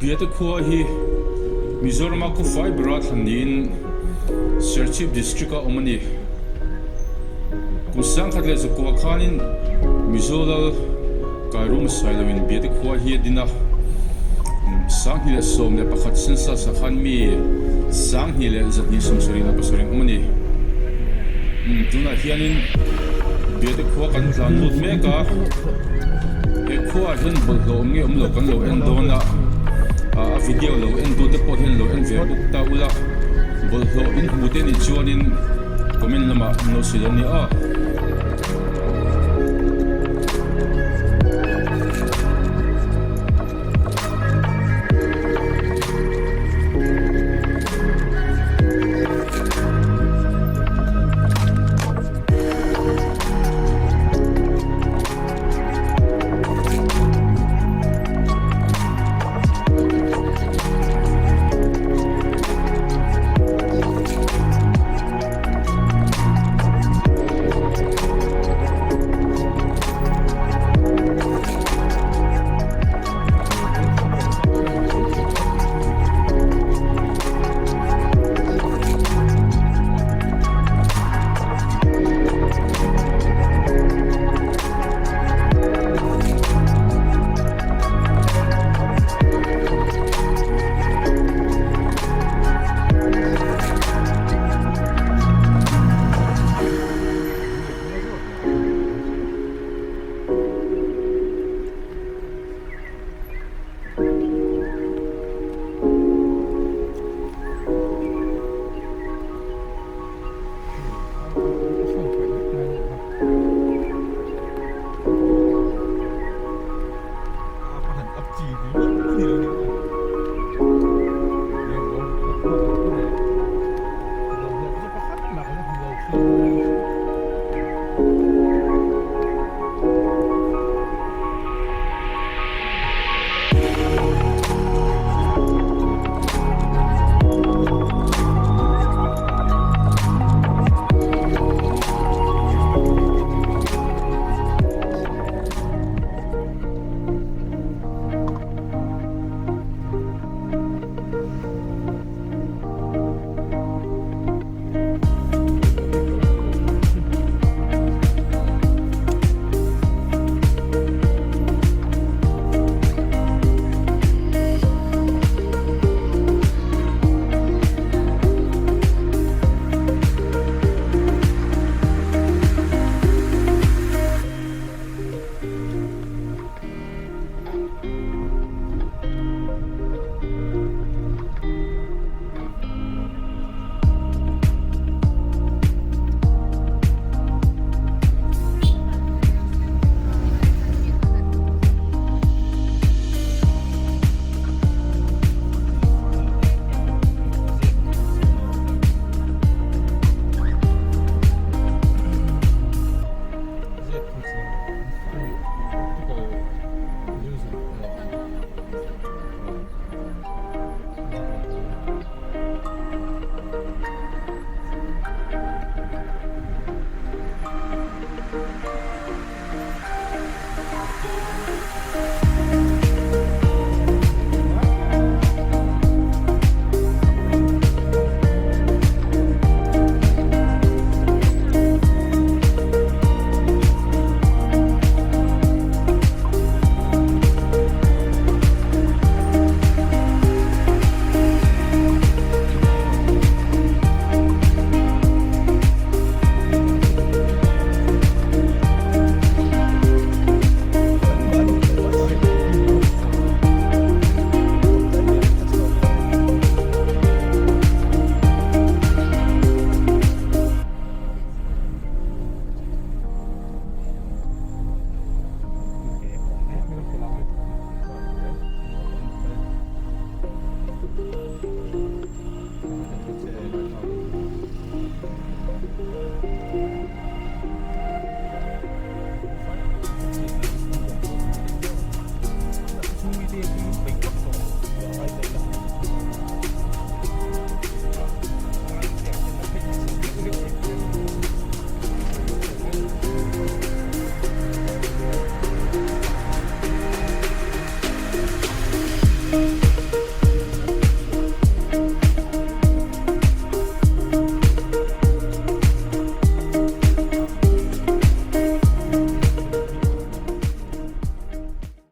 Biate khua hi Mizorama khawfai bera thlan niin Serchhip District-a awm a ni. Kum sangkhat leh zakua khanin Mizo lal Kairum Sailoin Biate khua hi a din a. 2011 census-ah khan mi 2227 awm a ni. Tunah hianin Biate khua kan tlan lut mek a, he khuaah hian bawlhhlawh awm nge awm lo kan lo en dawn a, a video lo entute pawh hian lo en ve bawk ta ula, bawlhhlawh in hmu te nih chuanin comment lamah an lo sawi dawn nia aw.